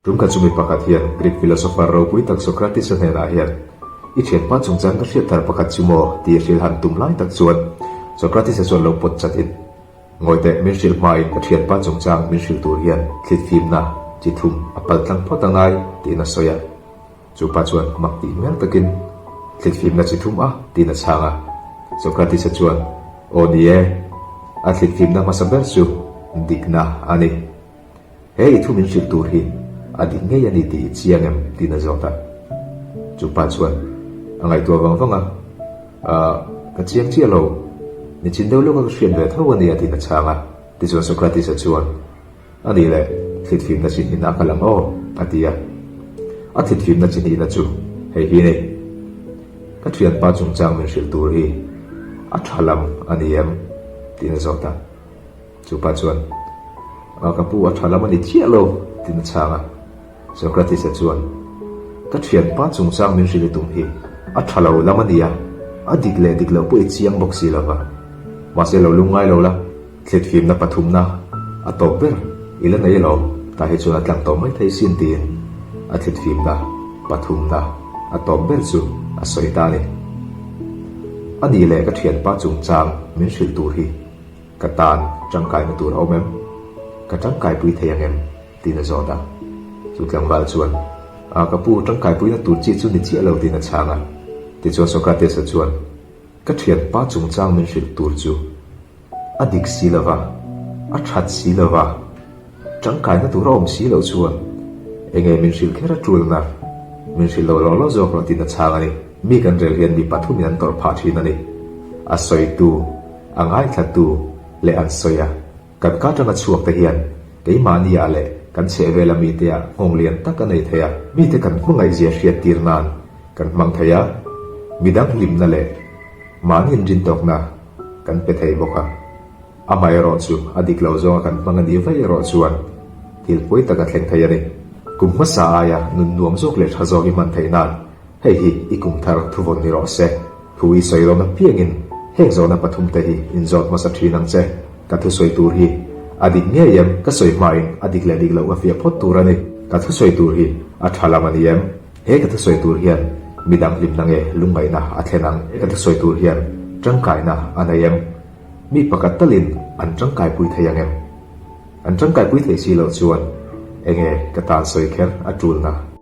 Tumkhat chu mi pakhat hian Greek philosopher ropui tak Socrates-a hnenah hian, I thianpa chungchang ka hriat thar pakhat chu maw? tih hrilh han tum lai tak chuan Socrates-a chuan lo pawt chatin, Ngawi teh, min hrilh hmain ka thianpa chungchang min hrilh tur hian thlitfimna chi thum a pal tlang phawt a ngai, tiin a sawi a. Chu pa chuan mak tih hmel takin, Thlitfimna chi thum a? tiin a chhang a. Socrates-a chuan, Aw ni e, a thlitfimna hmasa ber chu dikna a ni. He i thu min hrilh tur hi a dik ngei a ni tih i chiang em? tiin a zawt a. Chu pa chuan a ngaihtuah vang vang a, Ahh, ka chiang chiah lo. Nichin deuh lawka ka hriat ve tho a nia tiin a chhang a. Tichuan Socrates-a chuan, A nih leh, thlitfimna chi hnihna ka lang aw, a ti a. A thlitfimna chi hnihna chu hei hi a ni. Ka thianpa chungchang min hrilh tur hi a tha lam a ni em? tiin a zawt a. Chu pa chuan, A ka pu a tha lam a ni chiah lo, tiin a chhang a. Socrates-a chuan, Ka thianpa chungchang min hrilh i tum hi a tha lo lam a nia, a dik leh dik loh pawh i chiang bawk si lo va. Mahse lo lungngai lo la, thlitfimna pathumna a tawp ber i la nei alawm, tah hi chuan a tlang tawh mai thei sin tiin a thlitfimna pathumna a tawp ber chu a sawi ta a ni. A nih leh ka thianpa chungchang min hrilh tur hi Ka tan tangkaina tur a awm em? Ka tangkaipui thei ang em? tiin a zawt a. Chu tlangval chuan, A, ka pu, tangkaipuina tur chi chu ni chiah lo tiin a chhang a. Tichuan Socrates-a chuan, Ka thianpa chungchang min hrilh tur chu a dik si lo va, a that si lo va, Tangkaina tur a awm si loh chuan enge min hrilh kher a tulna? Min hrilh lo lawh lawh zawk rawh tiin a chhang a ni. Mi kan rel hian mi pathumin an tawrh phah thin a ni. A sawitu, a ngaithlatu leh an sawi a. Kan ka tanga chhuak te hian keimahni-ah leh kan chhehvela mite-ah nghawng lian tak a nei thei a. Mite kan hmangaihzia hriat tir nan kan hmang thei a, midang hlimna leh mahni inrintawkna kan pe thei bawk a. Amaherawh chu a dik lo zawnga kan hmang a nih vaih erawh chuan thil pawi tak a thleng thei a ni. Kum hmasa aia nun nuam zawk leh tha zawk i hman theih nan hei hi i kum thar thuvawn ni rawh se. Thu i sawi dawn apiangin heng zawhna pathumte hi inzawt hmasa thin ang che. Ka thusawi tur hi a dik ngei em? Ka sawi hmain a dik leh dik loh ka fiah phawt tur a ni. Ka thusawi tur hi a tha lam a ni em? He ka thusawi tur hian midang hlimna nge lungngaihna a thlen ang? He ka thusawi tur hian tangkaina a nei em? Mi pakhat talin an tangkaipui thei ang em? An tangkaipui theih si loh chuan enge ka tan sawi kher a tulna?